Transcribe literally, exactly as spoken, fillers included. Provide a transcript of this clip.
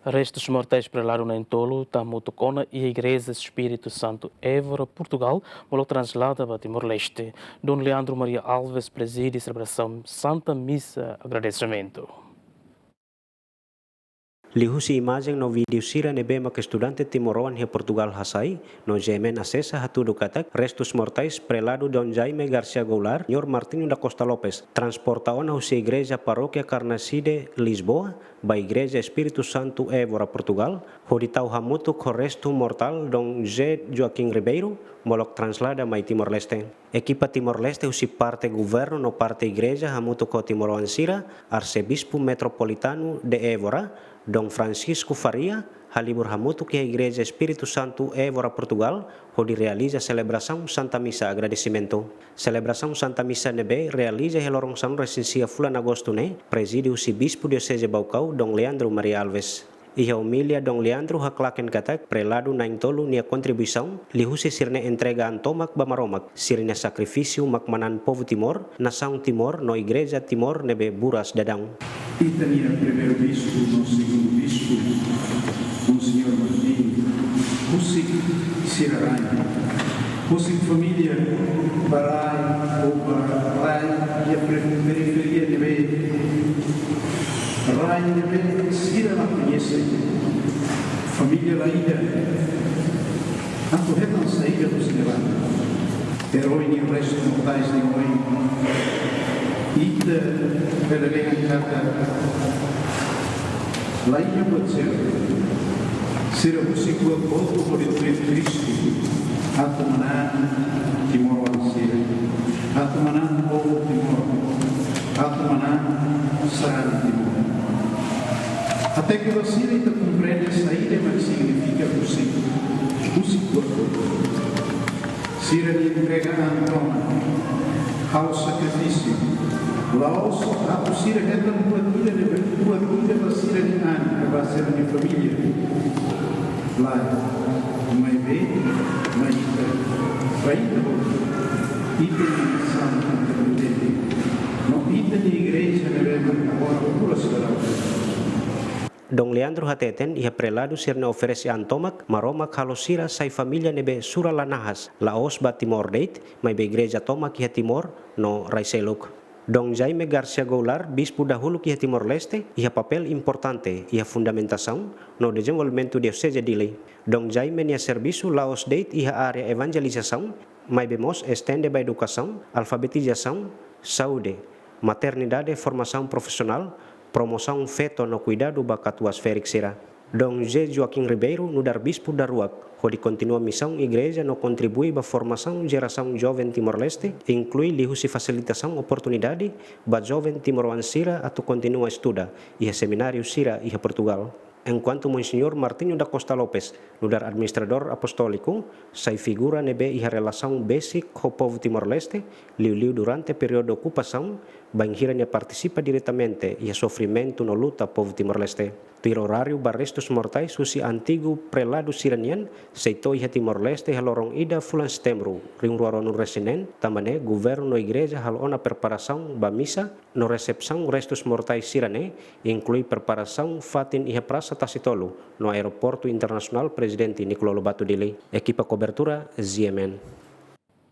Restus mortais preladu na'in-tolu hamutuk ona iha Igreja Espírito Santo Évora, Portugal, molok translada ba Timor-Leste. Dom Leandro Maria Alves prezide selebrasaun Santa Misa agradesimentu. Liuhusi imajen no vídeo sira ne'ebé mak estudante timoroan iha Portugal hasai, no GMN asesa, hatudu katak restus mortais preladu Dom Jaime Garcia Goulart, Señór Martinho da Costa Lopes, transporta ona husi Igreja Parókia Carnaxide, Lisboa, ba Igreja Espírito Santo Évora, Portugal, hodi tau hamutuk ho restu mortál Dom José Joaquim Ribeiro, molok translada mai Timor-Leste. Ekipa Timor-Leste husi parte governu no parte igreja hamutuk ho timoroan sira, Arsebispu Metropolitanu de Évora, Dom Francisco Faria, halibur hamutuk iha Igreja Espírito Santo Évora, Portugal, hodi realiza selebrasaun Santa Misa agradesimentu. Selebrasaun Santa Misa ne'ebé realiza iha loron sanulu-resin-sia fulan Agostu ne'e, prezide husi Bispu Dioseze Baucau, Dom Leandro Maria Alves. Iha omilia Dom Leandro haklaken katak preladu na'in-tolu nia kontribuisaun, liuhusi sira-nia entrega an tomak ba Maromak, sira-nia sakrifísiu mak manán povu Timor, nasaun Timor no Igreja Timor ne'ebé buras daudaun. Ita-nia primeiru bispu no segundu bispu, Monseñór Martinho, husik sira-nia rain, husik família ba rai, ou ba rai iha pre-, periferia ne'ebé, rai ne'ebé sira la koñese, família la ida, atu hetan saida husi ne'ebá. Erói nia restus mortais nia oin. Ita bele dehan katak la iha buat seluk. Sira husik buat hotu hodi tuir Kristu, atu manán timoroan sira, atu manán povu Timor, atu manán sarani Timor. Até ke ba sira ita komprende saida mak signifika husik, husik buat hotu. Sira-nia entrega an tomak, halo sakrifísiu, la'ós atu sira hetan buat ida ne'ebé, buat ida ba sira-nia an ka ba sira-nia família. Lae, maibé, mai ita, ba ita hotu, ita-nia nasaun ita pertence, no ita-nia igreja ne'ebé mak agora buras daudaun. Dom Leandro hateten, iha preladu sira-nia oferese an tomak, Maromak halo sira sai família ne'ebé sura la nahas, la'ós ba Timor de'it, maibé igreja tomak iha Timor no rai seluk. Dom Jaime Garcia Goulart, bispu dahuluk iha Timor-Leste, iha papél importante iha fundamentasaun no dezenvolvimentu Dioseze Dili. Dom Jaime nia servisu la'ós de'it iha área evanjelizasaun, maibé mós estende ba edukasaun, alfabetizasaun, saúde, maternidade, formasaun profisionál, promosaun feto no kuidadu ba katuas-ferik sira. Dom José Joaquim Ribeiro nu'udar bispu daruak hodi kontinua misaun igreja no kontribui ba formasaun jerasaun joven Timor-Leste, inklui liuhusi fasilitasaun oportunidade ba joven timoroan sira atu kontinua estuda iha semináriu sira iha Portugal. Enkuantu Monseñór Martinho da Costa Lopes, nu'udar administradór apostóliku, sai figura ne'ebé iha relasaun besik ho povu Timor-Leste, liuliu durante períodu okupasaun, bainhira nia partisipa diretamente iha sofrimentu no luta povu Timor-Leste. Tuir oráriu ba restus mortais husi antigu preladu sira-nian, sei to'o iha Timor-Leste iha loron ida fulan Setembru, rihun rua ruanulu-resin-neen, tanba ne'e governu no igreja halo ona preparasaun ba misa no resepsaun restus mortais sira-ne'e, inklui preparasaun fatin iha Prasa Tasitolu no Aeroportu Internasionál Prezidente Nicolau Lobato Dili. Ekipa kobertura, G M N.